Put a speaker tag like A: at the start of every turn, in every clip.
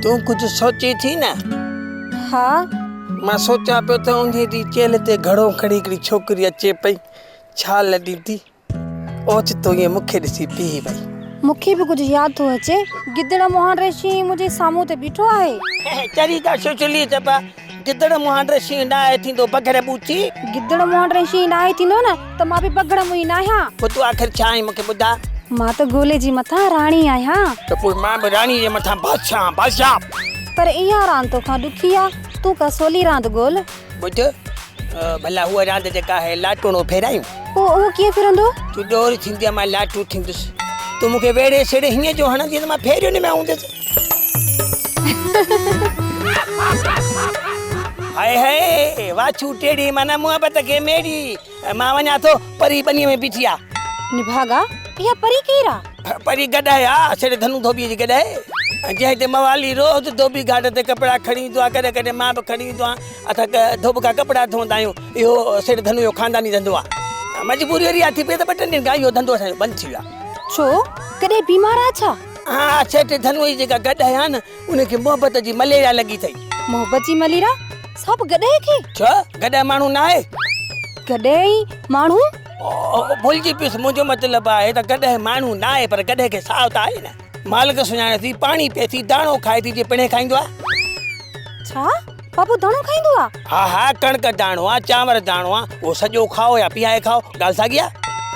A: تون ڪجهه سوچين ٿي نه؟
B: ها.
A: مان سوچان پيو ته انهيء ڏينهن چيلهه تي گهڙو کڻي هڪڙي ڇوڪري اچي پئي، ڇال ڏيندي. اوچتو ائين مون کي ڏسي بيهي وئي.
B: مون کي به ڪجهه ياد ٿو اچي. گدڙ مهانڊي شينهن منهنجي سامهون ته بيٺو آهي.
A: چري ڪا ششلي چپا، گدڙ مهانڊي شينهن ناهي ٿيندو بگهڙ ٻوٿي.
B: گدڙ مهانڊي شينهن ناهي ٿيندو نه ته مان به بگهڙ موئي ناهيان.
A: پوء تون آخر ڇا آهين مون کي ٻڌاء.
B: مان ته گولي جي مٿان راڻي آهيان.
A: ته پوء مان به راڻي جي مٿان بادشاهه آهيان، بادشاهه.
B: پر اها راند توکان ڏکي آ، تون ڪا سولي راند ڳول.
A: ٻڌ، ڀلا هوء راند جيڪا آهي لاٽوڻو ڦيرايون.
B: پوء اهو ڪيئن ڦرندو؟
A: تون ڏور ٿيندينء مان لاٽون ٿيندس. تون مون کي ويڙهي سيڙهي هيئن جو هڻندينء ته مان ڦيرين ۾ هوندس. هاء هاء، واڇون ٽيڙي معنيٰ محبت کي ميڙي. مان وڃان ٿو، پري ٻنيء ۾ بيٺي آ.
B: نڀاڳا، اها پري ڪير آ؟
A: پري گڏهه آ، سيٺ ڌنو ڌوٻيء جي گڏهه، جنهن تي موالي روز ڌوٻي گهاٽ تي ڪپڙا کڻي ايندو آ، ڪڏهن ڪڏهن مان به کڻي ايندو آهيان. اسان ڌوٻڪا ڪپڙا ڌوئندا آهيون، اهو سيٺ ڌنو جو خانداني ڌنڌو آ. مجبوري وري اها ٿي پئي ته ٻه ٽن ڏينهن کان اهو ڌنڌو اسان جو بند ٿي ويو آ.
B: ڇو؟ ڪڏهن بيمار آ ڇا؟
A: ها، سيٺ ڌنوء جي جيڪا گڏهه آ نه، ان کي محبت جي مليريا لڳي اٿئي.
B: محبت جي مليريا؟ سا به گڏهه کي؟
A: ڇو؟ گڏهه ماڻهو ناهي؟
B: گڏهه ئي ماڻهو؟
A: ڀلجي پيس، منهنجو مطلب آهي ته گڏهه ماڻهو ناهي پر گڏهه کي ساهه ته آهي نه. مالڪ سڃاڻي ٿي، پاڻي پئي ٿي، داڻو کائي ٿي، جي پڻهين کائيندو آهي.
B: ڇا؟ بابو داڻو کائيندو آ؟
A: ها ها، ڪڻڪ داڻو آ، چانور داڻو آ، اهو سڄو کائو يا پيهائي کائو، ڳالهه ساڳي آ.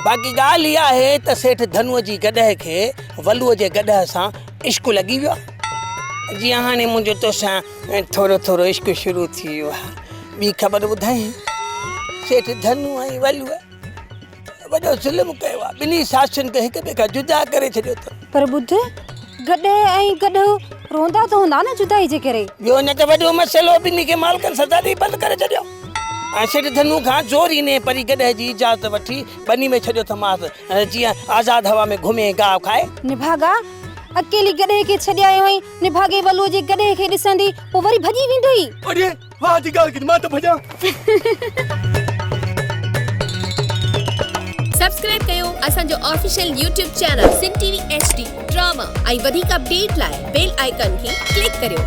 A: باقي ڳالهه اها آهي ته سيٺ ڌنوء جي گڏهه کي ولوء جي گڏهه سان عشق لڳي ويو آ. جيئن هاڻي منهنجو توسان ٿورو ٿورو عشق شروع ٿي ويو آ. ٻي خبر ٻڌايانء، سيٺ ڌنو ۽ ولوء وڏو ظلم ڪيو آ، ٻنهي ساسين کي هڪ ٻئي کان جدا ڪري ڇڏيو اٿن.
B: پر ٻڌ، گڏهه ۽ گڏهه روندا ته هوندا نه جدائي جي ڪري.
A: ٻيو نه ته وڏو مسئلو ٻنهي کي مالڪن سزا ڏئي بند ڪري ڇڏيو ۽ سيٺ ڌنو کان زوري نئين پري گڏهه جي اجازت وٺي ٻني ۾ ڇڏيو اٿمانس جيئن آزاد هوا ۾ گهمي ۽ گاهه کائي.
B: نڀاڳا، اڪيلي گڏهه کي ڇڏي آيو آهين، نڀاڳي ولوء جي گڏهه کي ڏسندي پوء وري ڀڄي ويندوئي.
C: اڙي، واهه جي ڳالهه ڪئي، مان ته ڀڄان.
D: سبسڪرائب ڪيو اسان جو official YouTube channel Sindh T V H D drama ۽ وڌيڪ اپڊيٽ لاء بيل آئيڪان کي ڪلڪ ڪريو.